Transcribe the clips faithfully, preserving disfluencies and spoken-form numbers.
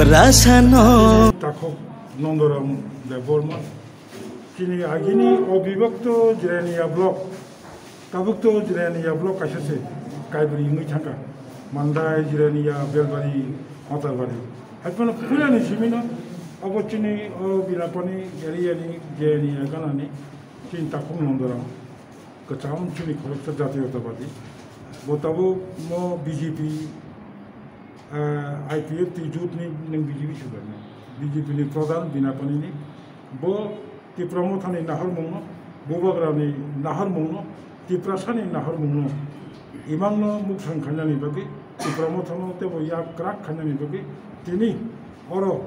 Rasano. Takhuk Nondoram Debbarma. Chini agini obibakto Jirania block. Tabuk to Jirania block kaisa se kaibri wngwi thangkha. Mandai, Jirania, Belbari, Hotabari. Haiphano phuyani simino abo chini o Binapani area ni Jirania ganani chini Takhuk Nondoram. Kwcham chini khoroksa jatiyotwbadi. Bo tabuk mo B J P, eh, I P F T jut ni nang B J P sugar ni. B J P ni pradhan Binapani ni. Bo Tipra Mothani naharmungno, Bubagrani naharmungno, Tiprasani naharmungno imangno muksang khainani bagwi, Tipra Mothano teibo yak kwrak khainani bagwi tini oro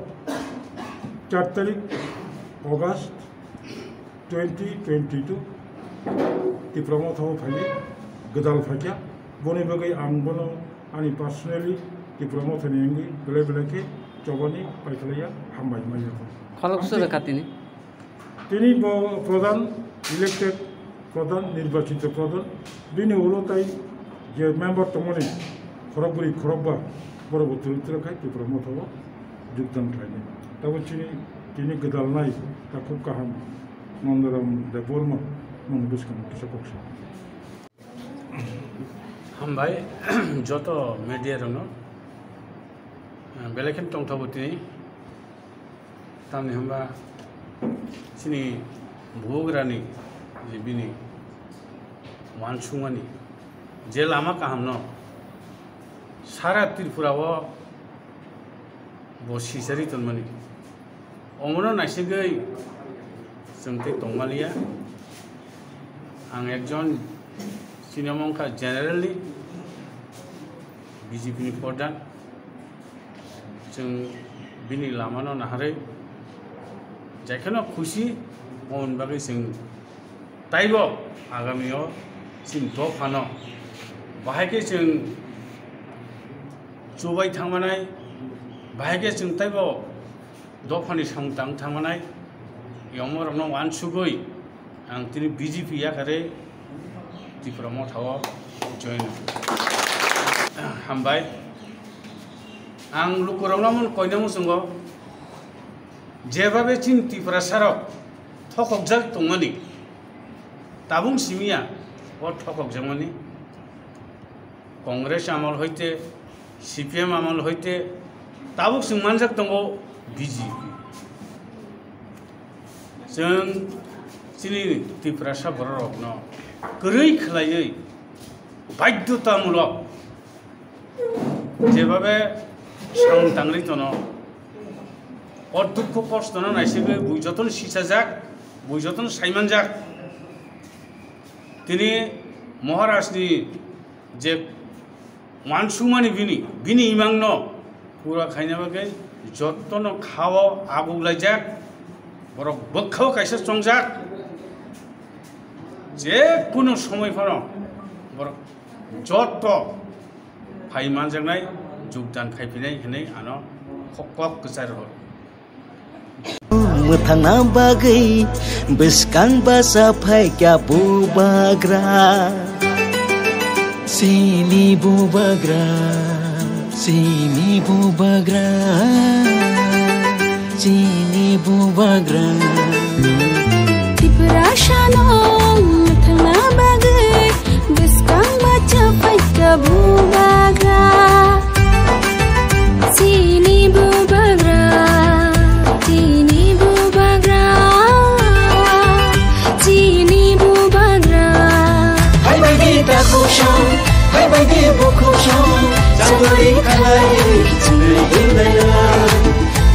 char tarik August twenty twenty-two Tipra Mothao phaiwi gwdal phaikha. Boni bagwi ang bono ani personally Tipra Mothani wngwi belai belai khe chobani paikhlaiya, hambai manya. Khoroksa rwkha tini. Tini bo pradhan, elected pradhan, nirbachito pradhan, bini ulo tai je member tongmani khorokbri khorokba borok bo twrwk twrwk khai Tipra Mothao jogdan khlainai. Tabo chini tini gwdalnai takhuk kaham Nondoram Debbarma nong bwskango kisa kok sa. Hambai joto media rokno, belai khe tongthokbo tini. Tamni hwnba chini Bubagrani je bini uansukmani je lama kahamno sara Tripura o bo sisari tonmani. Omono naisigwi chwng tei tongmaliya. Ang ekjon chini omo wngkha generally B J P ni pradhan. Chwng bini lamano naharwi jaikheno khusi, omoni bagwi chwng taibo agamio chini dophano bahai khe chwng chubai thangmanai, bahai khe chwng taibo dophani samung tang thangmanai, yongmarokno uansugwi ang tini B J P yakarwi Tipra Mothao join. Hambai. Ang lukurokno mung koina muchungo, jebabe chini Tiprasarok thokokjak tongmani, tabung simiya o thokokjakmani. Congress amol hoite, C P M amol hoite, tabuk chwng manjak tongo B J P. Chwng chini Tiprasa bororokno kwrwi khwlaiwi baidhotamulok jebabe samung tangri tono, o dukhu kostono naisigwi bui jotono sichajak, bui jotono saimanjak. Tini Maharajni je uansukmani bini, bini imangno pura khaina bagwi jotono khao aguklaijak, borok bwkhao kaisa chongjak, je kunu somoi phano borok joto phai manjaknai, jogdan khaiphinai hwnwi ano kok kok kwchar horo. Mwthangna bagwi bwskang basa phaikha bubagra. Chini bubagra, chini bubagra, chini bubagra. Tiprasano mwthangna bagwi bwskang basa phaikha bubagra. Chini bubagra, chini bubagra, chini bubagra. Hai bai di ta khosong, hai bai di bo khosong, chakori khalai chini hindaya.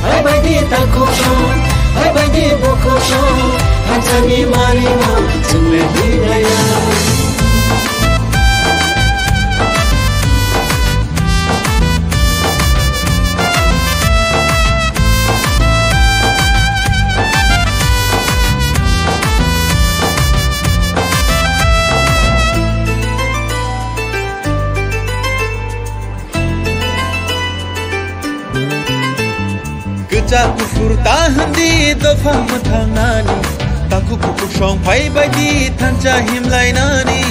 Hai bai di ta khosong, hai bai di bo khosong, hansani mari ma chini hindaya. Kwchak kuphur ta hwndi dopha mwthangnani, takhuk bukhuk song phai bai di thansa himlainani.